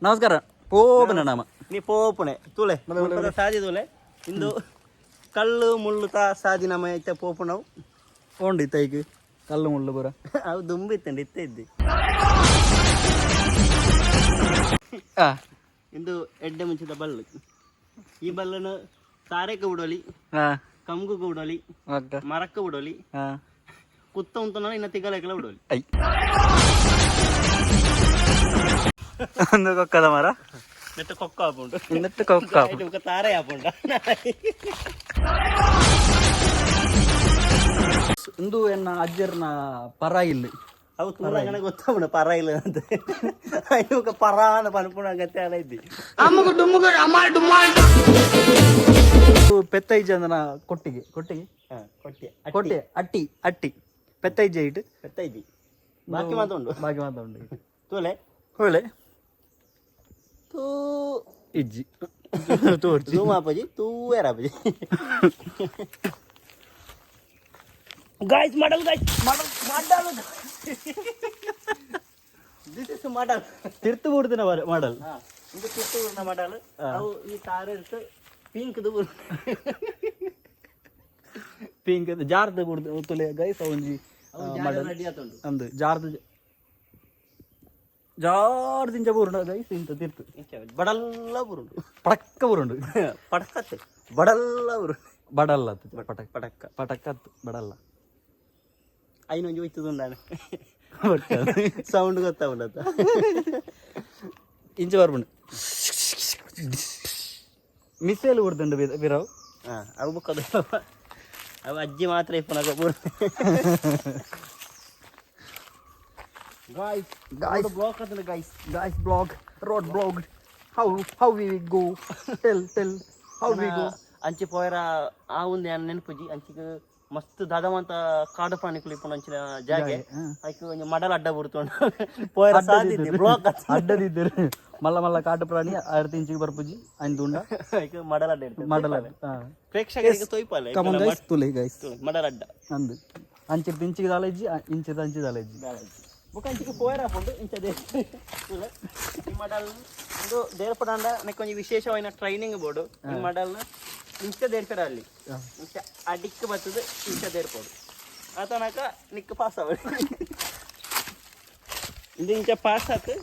ನಮಸ್ಕಾರ ಪೋಪನ ನಾಮ. ನೀ ಪೋಪುಣೆ ತೂಲೆ ಮುಲ್ಪದ ಸಾದಿ ತೂಲೆ. ಇಂದು ಕಲ್ಲು ಮುಳ್ಳು ತಾ ಸಾದಿ ನಮ್ಮ ಇತ್ತೆ ಪೋಪುಣವು. ಓಂಡಿ ತೈಕ್ ಕಲ್ಲು ಮುಳ್ಳು ಪೂರ. ಅವು ದುಂಬು ಇತ್ತಂಡು, ಇತ್ತೆ ಇದ್ದಿ. ಇಂದು ಎಡ್ಡೆ ಮುಂಚಿದ ಬಲ್ಲು. ಈ ಬಲ್ಲನ್ನು ತಾರೆಕ ಬಿಡೋಲಿ, ಕಂಗು ಬಿಡೋಲಿ, ಮರಕ್ಕೆ ಬಿಡೋಲಿ, ಕುತ್ತ ಉಂತನ ಇನ್ನ ತಿಗಲೆಕಲ ಬಿಡೋಲಿ. I, ಒಂದು ಕೊಕ್ಕದ ಮರ. ನೆಟ್ಟ ಕೊಕ್ಕ ಆಪುಂಡು. ನೆಟ್ಟ ಕೊಕ್ಕ. ಐಟ್ ಬೊಕ ತಾರೆ ಆಪುಂಡ. ಇಂದು ಎನ್ನ ಅಜ್ಜರ್ನ ಪರ ಇಲ್ಲಿ. ಅವು ತೂನಗನೆ ಗೊತ್ತಾಪುಂಡು ಪರ ಇಲ್ಲ ಅಂತ. ಐಟ್ ಬೊಕ ಪರ ಅಂದ್ ಪನ್ಪುನ ಅಗತ್ಯ ಅಲ ಇದ್ದಿ. ಇದು ಪೆತ್ತೈಜಂದನ ಕೊಟ್ಟಿಗೆ ಕೊಟ್ಟಿಗೆ. ಕೊಟ್ಟಿ. ಕೊಟ್ಟೆ ಅಟ್ಟಿ ಅಟ್ಟಿ ಪೆತ್ತೈಜ ಇಟ್ಟು. ಪೆತ್ತ ಇದ್ದಿ, ಬಾಕಿ ಮಾತ ಉಂಡು. ಬಾಕಿ ಮಾತ ಉಂಡು. ತೂಲೆ. ಒಳ್ಳೆ. ತೂ. ಇಜ್ಜಿ ತೋರ್ಚಿ. ಝೂಮ್ ಆಪಜಿ, ತೂವೇರ ಆಪಜಿ. Guys, model, guys, model, model. This is model. ತಿರ್ತು ಬೂಡ್ದಿನ ಮಾಡಲ್. ಇದು ತಿರ್ತು ಊರಿನ ಮಾಡಲ್. ಅವು ಈ ತಾರ ಇರ್ತು ಪಿಂಕ್ ಪಿಂಕ್ ಜಾರ್ದ ಬೂಡ್ದು ತುಲೆ ಗೈಸ್, ಒಂಜಿ ಮಾಡಲ್. ರೆಡಿ ಆತುಂಡು. ಅಂದು ಜಾರ್ದ ಜಾರ್ದಿಂಚ ಬೂರುಂಡು ಗೈಸ್, ಇಂತ ತಿರ್ತು. ಬಡಲ್ಲ ಬುರುಂಡು. ಪಡಕ್ಕ ಬೂರುಂಡು. ಪಡಕತ್ತೆ, ಬಡಲ್ಲ ಬುರುಂಡು. ಬಡಲ್ಲ ಅತ್ತು, ಪಟಕ್. ಪಡಕ್ಕ. ಪಟಕ್ಕ ಅತ್ತು, ಬಡಲ್ಲ. ಐನೊಂಜಿ ಹೋಯ್ತದುಂಡಾನೆ ಸೌಂಡ್ ಗೊತ್ತಾಗುಂಡತ್ತ. ಇಂಚ ಬರ್ಬುಂಡು, ಮಿಸೈಲ್ ಬುಡ್ದುಂಡು ಬಿರವು. ಅವು ಬುಕ್ಕದ ಅವು ಅಜ್ಜಿ ಮಾತ್ರ ಇಪ್ಪುನಗ ಬುರು. Guys, Guys. Block ಆತಂಡ guys. Guys, block, road block. How we go? Tell, tell how we go. ಅಂಚೆ ಪೋಯರ ಆ ಒಂದು ಯಾನ್ ನೆನಪುಜಿ. ಅಂಚಿಗೆ ಮಸ್ತ್ ದಾದವಂತ ಕಾಡು ಪ್ರಾಣಿಗಳು ಇಪ್ಪುನ ಅಂಚಿನ ಜಾಗೆ. ಐಕ್ ಒಂಜಿ ಮಡಲ್ ಅಡ್ಡ ಬುರ್ತುಂಡು, ಪೋಯರ ಸಾದಿದ್ದಿ, ಬ್ಲಾಕ್. ಅಡ್ಡದಿದ್ದರು ಮಲ್ಲ ಮಲ್ಲ ಕಾಡು ಪ್ರಾಣಿ ಅರ್ಧ ಇಂಚಿಗೆ ಬರ್ಪುಜಿ ಅಂದುಂಡ. ಐಕ್ ಮಡಲ್ ಅಡ್ಡ ಇರ್ತದೆ. ಮಡಲ. ಪ್ರೇಕ್ಷಕರಿಗೆ ತೋಯ್ಪಾಲೆ. ಕಮನ್ ಗೈಸ್, ತುಲೆ ಗೈಸ್. ಮಡಲ್ ಅಡ್ಡ. ಅಂದು ಅಂಚಿರ್ದು ಇಂಚಿಗೆ ದಾಲ ಇಜ್ಜಿ, ಇಂಚಿರ್ದು ಅಂಚಿ ದಾಲ ಇಜ್ಜಿ. ಬೊಕ ಅಂಚಿಗೆ ಪೋಯರ ಆಪುಂಡು ಇಂಚ ಈ ಮಡಲ್ ಇಂದು ದೇರ್ಪಡಂಡ ನೆಕ್ ಒಂಜಿ ವಿಶೇಷವಾಯಿನ ಟ್ರೈನಿಂಗ್ ಬೋರ್ಡು. ಈ ಮಡಲ್ನ ಇಂಚ ದೇರ್ಪೆರ ಅಲ್ಲಿ ಇಂಚ ಅಡಿಕ್ ಬತ್ತದ ಇಂಚ ದೇರ್ಪೋಡು ಆತನಕ ನಿಕ್ ಪಾಸ್ ಆವಡ್. ಇಂದು ಇಂಚ ಪಾಸ್ ಆತು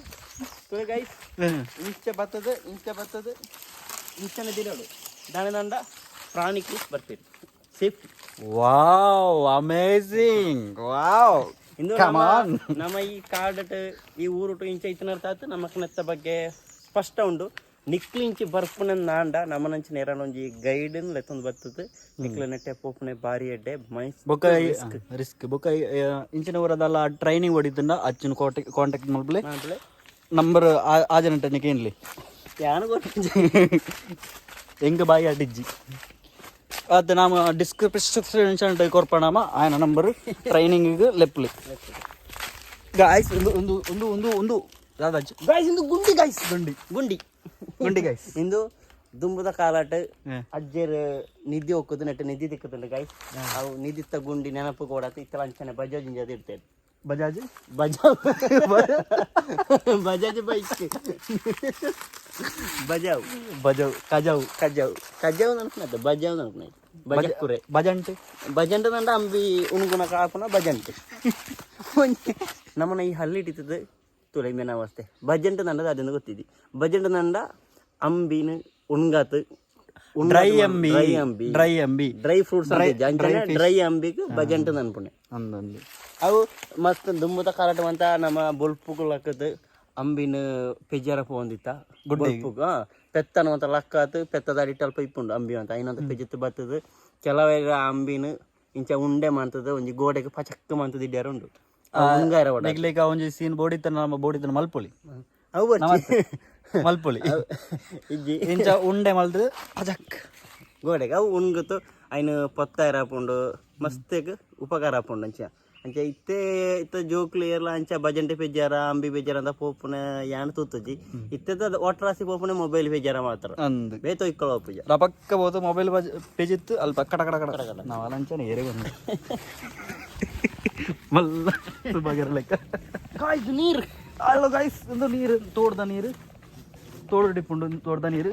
ಗೈಸ್. ಇಂಚ ಬತ್ತದ, ಇಂಚ ಬತ್ತದ, ಇಂಚನೆ ದಿನೋಡು ದಾನೆ ದಂಡ ಪ್ರಾಣಿக்கு ಬರ್ತೀರಿ, ಸೇಫ್ಟಿ. Wow, amazing, wow. ಇಂದು Come on. ನಮ್ಮ ಈ ಕಾಡಟ್ ಈ ಊರುಟು ಇಂಚ ಇತ್ತನರ್ಥ ನಮ್ಮ ನೆತ್ತ ಬಗ್ಗೆ ಸ್ಪಷ್ಟ ಉಂಡು. ನಿಕ್ಲು ಇಂಚಿ ಬರ್ಪುನ ನಾಂಡ ನಮ್ಮನಂಚಿ ನೇರನ ಒಂಜಿ ಗೈಡ್ ಲೆತ್ತೊಂದು ಬರ್ತದೆ. ನಿಕ್ಲು ನೆಟ್ಟೆ ಪೋಪುನೆ ಬಾರಿ ಎಡ್ಡೆ ಮೈ. ಬೊಕ್ಕ ರಿಸ್ಕ್. ಬೊಕ್ಕ ಇಂಚಿನ ಊರದಲ್ಲ ಟ್ರೈನಿಂಗ್ ಹೊಡಿತಂಡ ಅಚ್ಚನ ಕಾಂಟ್ಯಾಕ್ಟ್ ಮಲ್ಪಲೆ. ನಂಬರ್ ಆಜನಂಟ ನಿಕೇನ್ಲಿ. ಯಾನು ಗೊತ್ತಿಜ್ಜಿ. ಎಂಗ ಬಾಯಿ ಅಡಿಜ್ಜಿ ಅದು ನಾಮ ಡಿಸ್ಕ್ರಿಪ್ಷನ್ ಕೊರ್ಪಣಾಮ ಆಯನ ನಂಬರ್. Training ಲೆಪ್ಲಿ guys. ಒಂದು ಒಂದು ಒಂದು ಒಂದು ಒಂದು ದಾದಾಜಿ. ಗೈಸ್, ಇಂದು ಗುಂಡಿ ಗೈಸ್. ಗುಂಡಿ. ಗುಂಡಿ. ಗುಂಡಿ ಗೈಸ್. ಇಂದು ದುಂಬುದ ಕಾಲಾಟ ಅಜ್ಜೆರ್ ನಿಧಿ ಹೋಗುದು, ನೆಟ್ಟು ನಿಧಿ ದಿಕ್ಕುದುಂಡು ಗೈಸ್. ಅವು ನಿಧಿತ್ತ ಗುಂಡಿ ನೆನಪು ಕೊಡತ್ ಇತ್ತಲ ಅಂಚನೆ ಬಜಾಜ್ ಇಂಜದ ಇರ್ತೇವೆ. ಬಜಾಜ್. ಬಜಾವ್, ಬಜಾಜ್ ಬೈಕ್, ಬಜಾವ್. ಬಜಾವ್, ಕಜಾವ್. ಕಜಾವ್, ಕಜಾವ್ ಅನ್ಕುನದ, ಬಜಾವ್ ಅನ್ಕುನೈತೆ, ಬಜಕ್ಕುರೆ. ಬಜಂಟೆ. ಬಜಂಟೆ ನಂಡ ಅಂಬಿ ಉಣುಗುಣ ಕಾಪುನ ಬಜಂಟೆ. ಒಂಜಿ ನಮ್ಮನ ಈ ಹಲ್ಲಿ ಇಟ್ಟಿತ್ತದ ತುಲೆ ಮೇನ ಅವಸ್ಥೆ. ಬಜಂಟೆ ನಂಡದ ಅದನ್ನು ಗೊತ್ತಿದ್ದಿ. ಬಜಂಟೆ ನಂಡ ಅಂಬಿನ ಉಣ್ಗಾತ್. ಡ್ರೈ ಅಂಬಿ. ಡ್ರೈ ಅಂಬಿ. ಡ್ರೈ ಅಂಬಿ. ಡ್ರೈ ಫ್ರೂಟ್ಸ್ ಅಂಚನೆ ಡ್ರೈ ಅಂಬಿಗೆ ಬಜಂಟೆ ಅನ್ಪುಣೆ. ಅಂದಂದು. ಅವು ಮಸ್ತ್ ದುಂಬುದ ಕಾಲಾಟ ನಮ್ಮ ಬೊಲ್ಪುಗಳು ಹಾಕದ್ ಅಂಬಿನ ಪೆಜ್ಜಾರ ಪೋಂದಿತ್ತ ಬೊಲ್ಪುಗು ಪೆತ್ತನ ಅಂತ ಲಕ್ಕಾತ್ ಪೆತ್ತದ ಅಡಿಟ್ ಅಲ್ಪ ಇಪ್ಪುಂಡು ಅಂಬಿ ಅಂತ ಐನಂತ ಪೆಜ್ಜಿತ್ತು ಬತ್ತದ. ಕೆಲವೆರ ಅಂಬಿನ ಇಂಚ ಉಂಡೆ ಮಂತದ ಒಂಜಿ ಗೋಡೆಗೆ ಪಚಕ್ ಮಂತದ ಇಡ್ಯಾರ ಉಂಡು ಉಂಗಾರ ಒಡ. ನೆಗ್ಲೇಕ ಒಂಜಿ ಸೀನ್ ಬೋಡಿತನ ನಮ್ಮ ಬೋಡಿತನ ಮಲ್ಪೊಳಿ. ಅವು ಬರ್ಚಿ. ಮಲ್ಪೊಳಿ. ಇಜ್ಜಿ. ಇಂಚ ಉಂಡೆ ಮಲ್ದು ಪಜಕ್. ಗೋಡೆಗೆ ಅವು ಉಣ್ಗುತ್ತು ಐನು ಪೊತ್ತಾಯರ ಆಪುಂಡು, ಮಸ್ತೆಗ್ ಉಪಕಾರ ಆಪುಂಡು. ಅಂಚ ಅಂಚ ಇತ್ತೆ ಇತ್ತ ಜೋಕ್ಲು ಏರ್ಲ ಅಂಚ ಭಜಂಟೆ ಪೆಜ್ಜಾರ ಅಂಬಿ ಪೆಜ್ಜಾರ ಅಂತ ಪೋಪುನ ಯಾನ್ ತೂತುಜಿ. ಇತ್ತೆದ ಒಟ್ರಾಸಿ ಪೋಪುನೆ ಮೊಬೈಲ್ ಪೆಜ್ಜಾರ ಮಾತ್ರ. ಅಂದು. ಬೇತೋ ಇಕ್ಕಳ ಪೂಜ. ರಪಕ್ಕ ಬೋದು ಮೊಬೈಲ್ ಪೇಜಿತ್ತು ಅಲ್ಪ ಕಟ ಕಟ ಕಟ ಕಟ. ನಾವು ಅಲಂಚನೆ ಏರೆ ಬಂದು ಮಲ್ಲ ಸುಬಾಗಿರ ಲೆಕ್ಕ. ಗಾಯ್ಸ್, ನೀರು. ಅಲ್ಲ ಗೈಸ್, ಒಂದು ನೀರು, ತೋಟದ ನೀರು. ತೋಡು ಡಿಪ್ಪುಂಡು ತೋಡ್ದ ನೀರು.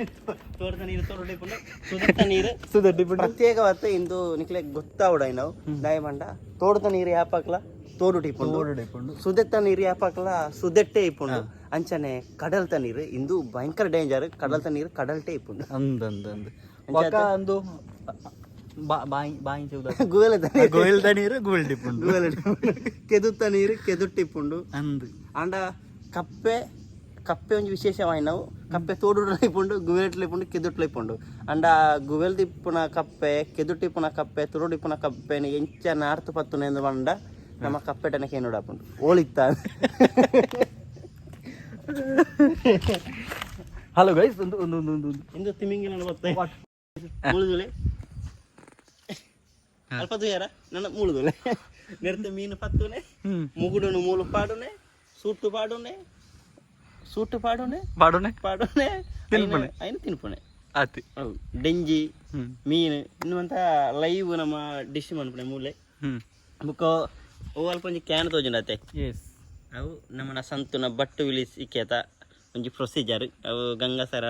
ತೋಟದ ನೀರು ತೋಡು ಇಪ್ಪುಂಡು, ಸುದೆತ್ತ ನೀರು ಸುದೆ ಡಿಪ್ಪುಂಡು. ಪ್ರತ್ಯೇಕವಾದ ಇಂದು ನಿಕ್ಲೆ ಗೊತ್ತಾವಡ ನಾವು ದಯಮಂಡ ತೋಟದ ನೀರು ಯಾಪಾಕ್ಲ ತೋಡು ಇಪ್ಪುಂಡು. ತೋಡು ಡಿಪ್ಪುಂಡು. ಸುದೆತ್ತ ನೀರು ಯಾಪಾಕ್ಲ ಸುದೆಟ್ಟೆ ಇಪ್ಪುಂಡು. ಅಂಚನೆ ಕಡಲ್ತ ನೀರು ಇಂದು ಭಯಂಕರ ಡೇಂಜರ್. ಕಡಲ್ತ ನೀರು ಕಡಲ್ಟೆ ಇಪ್ಪುಂಡು. ಅಂದ್ ಅಂದ್ ಅಂದ್ ಬೊಕ ಅಂದು ಬಾಯಿ ಬಾಯಿ ಚೌದ. ಗುವೆಲದ ನೀರು. ಗೋವಿಲ್ದ ನೀರು ಗೋಲ್ಡ್ ಡಿಪ್ಪುಂಡು. ಗುವೆಲ ಕೆದುತ್ತ ನೀರು ಕೆದುಟ್ಟು ಇಪ್ಪುಂಡು. ಅಂದ್. ಆಂಡ ಕಪ್ಪೆ, ಕಪ್ಪೆ ಒಂಜಿ ವಿಶೇಷವಾಯಿನವು. ಕಪ್ಪೆ ತೋಡುಡ್ಲ ಇಪ್ಪುಂಡು, ಗುವೆಲ್ಟ್ಲ ಇಪ್ಪುಂಡು, ಕೆದುಟ್ಲ ಇಪ್ಪುಂಡು. ಅಂಡ ಗುವೆಲ್ದ ಇಪ್ಪುನ ಕಪ್ಪೆ, ಕೆದುಟ್ಟು ಇಪ್ಪುನ ಕಪ್ಪೆ, ತುರುಡು ಇಪ್ಪುನ ಕಪ್ಪೆನ ಎಂಚ ನಾರ್ತು ಪತ್ತುನೆ ಎಂದು ಪಂಡ ನಮ್ಮ ಕಪ್ಪೆಟನ ಕೇನುಡಾಪುಂಡು ಓಳಿತ್ತ. ಹಲೋ ಗೈಸ್, ಒಂದು ಒಂದು ಒಂದು ಒಂದು ಇಂದು ತಿಮಿಂಗಿಲ ಗೊತ್ತ ಮುಳುದುಲೆ ಅಲ್ಪ ತುಯಾರ ನನ್ನ ಮುಳುದುಲೆ ನೆರ್ತ ಮೀನು ಪತ್ತುನೆ. ಮುಗುಡುನು ಮೂಲು ಪಾಡುನೆ, ಸೂಟು ಪಾಡುನೆ, ಸೂಟು ಪಾಡುನೆ. ಪಾಡುನೆ. ಪಾಡುನೆ. ತಿನ್ಪುನೆ. ಐನು ತಿನ್ಪುನೆ. ಆತಿ. ಹೌದು, ಡೆಂಜಿ ಮೀನು ಇನ್ನುವಂತ ಲೈವ್ ನಮ್ಮ ಡಿಶ್ ಮನ್ಪುನೆ ಮೂಲೆ. ಬುಕ್ಕ ಅವು ಅಲ್ಪ ಒಂಜಿ can ತೋಜುಂಡತೆ. ಎಸ್. ಅವು ನಮ್ಮನ ಸಂತುನ ಬಟ್ಟು ವಿಲಿಸ್ ಇಕ್ಕೇತ ಒಂಜಿ ಪ್ರೊಸೀಜರ್. ಅವು ಗಂಗಸರ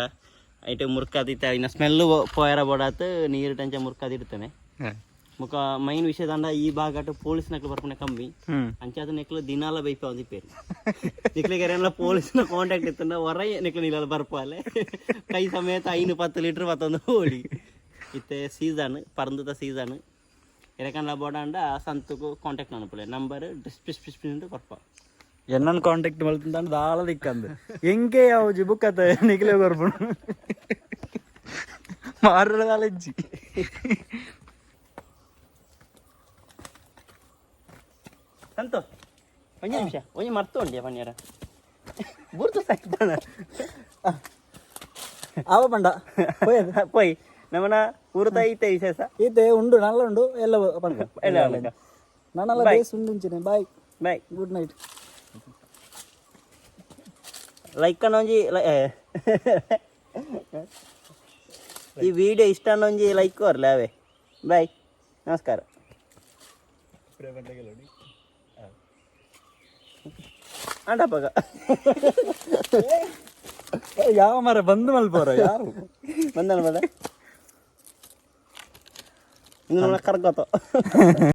ಐಟ್ ಮುರ್ಕಾದಿತ್ತ ಇನ್ನ ಸ್ಮೆಲ್ ಪೋಯರ ಬೋಡಾತ್ ನೀರು ಟಂಚ ಮುರ್ಕಾದಿಡ್ತಾನೆ. ಬೊಕ ಮೈನ್ ವಿಷಯ ದಂಡ ಈ ಭಾಗಟ್ ಪೊಲೀಸ್ ನಕ್ಲು ಬರ್ಪುನೆ ಕಮ್ಮಿ. ಅಂಚಾದ ನೆಕ್ಲು ದಿನಾಲ ಬೈಪ ಒಂದಿಪ್ಪೇರು. ನಿಕ್ಲಿಗೆ ಏನೆಲ್ಲ ಪೊಲೀಸ್ನ ಕಾಂಟ್ಯಾಕ್ಟ್ ಇತ್ತಂಡ ಹೊರ ನಿಕ್ಲು ನೀಲೆಲ್ಲ ಬರ್ಪಾಲೆ ಕೈ ಸಮೇತ 5-10 ಲೀಟರ್ ಪತ್ತೊಂದು ಹೋಳಿ. ಇತ್ತೆ ಸೀಸನ್, ಪರಂದದ ಸೀಸನ್. ಎರಕಂಡ ಬೋಡಾಂಡ ಸಂತುಕು ಕಾಂಟ್ಯಾಕ್ಟ್ ಅನುಪುಲೆ, ನಂಬರ್ ಡಿಸ್ಪ್ರಿಸ್ಪ್ರಿಸ್ಪ್ರಿನ್ ಕೊರ್ಪ. ಎನ್ನನ್ ಕಾಂಟ್ಯಾಕ್ಟ್ ಮಲ್ತಂದು ದಾಳ ದಿಕ್ಕಂದು ಎಂಕೆ ಯಾವ್ಜಿ ಬುಕ್ಕತ್ತ ನಿಕ್ಲೆ ಕೊರ್ಪುಂಡು ಮಾರಲ ದಾಲಜ್ಜಿ. ಸಂತು, ಒಂಜಿ ನಿಮಿಷ, ಒಂಜಿ ಮರ್ತು ಉಂಡಿಯ ಪನ್ಯರ ಬುರ್ತು ಸಾಯ್ತಾನ. ಆವ ಪಂಡ. ಪೋಯ್ ನಮ್ಮನ ಊರುತ ಐತೆ ವಿಶೇಷ. ಈತೆ ಉಂಡು, ನಲ್ಲ ಉಂಡು ಎಲ್ಲ ಪಂಡ. ಎಲ್ಲ ಪಂಡ. ನಾನೆಲ್ಲ ಬೇಸ್ ಉಂಡು ಇಂಚಿನೆ. Bye. Bye. Good night. Like ಅನ್ನೊಂಜಿ ಈ ವಿಡಿಯೋ ಇಷ್ಟ ಅನ್ನೊಂಜಿ ಲೈಕ್ ಕೊರ್ಲೆ ಅವೇ. ಬಾಯ್, ನಮಸ್ಕಾರ. ಅಂಡಪ್ಪಗ. ಯಾವ ಮರ ಬಂದು ಮಲ್ಪೋರ ಯಾರು? ಬಂದನ ಬಂದ ಇನ್ನು ಕರ್ಕೋತ.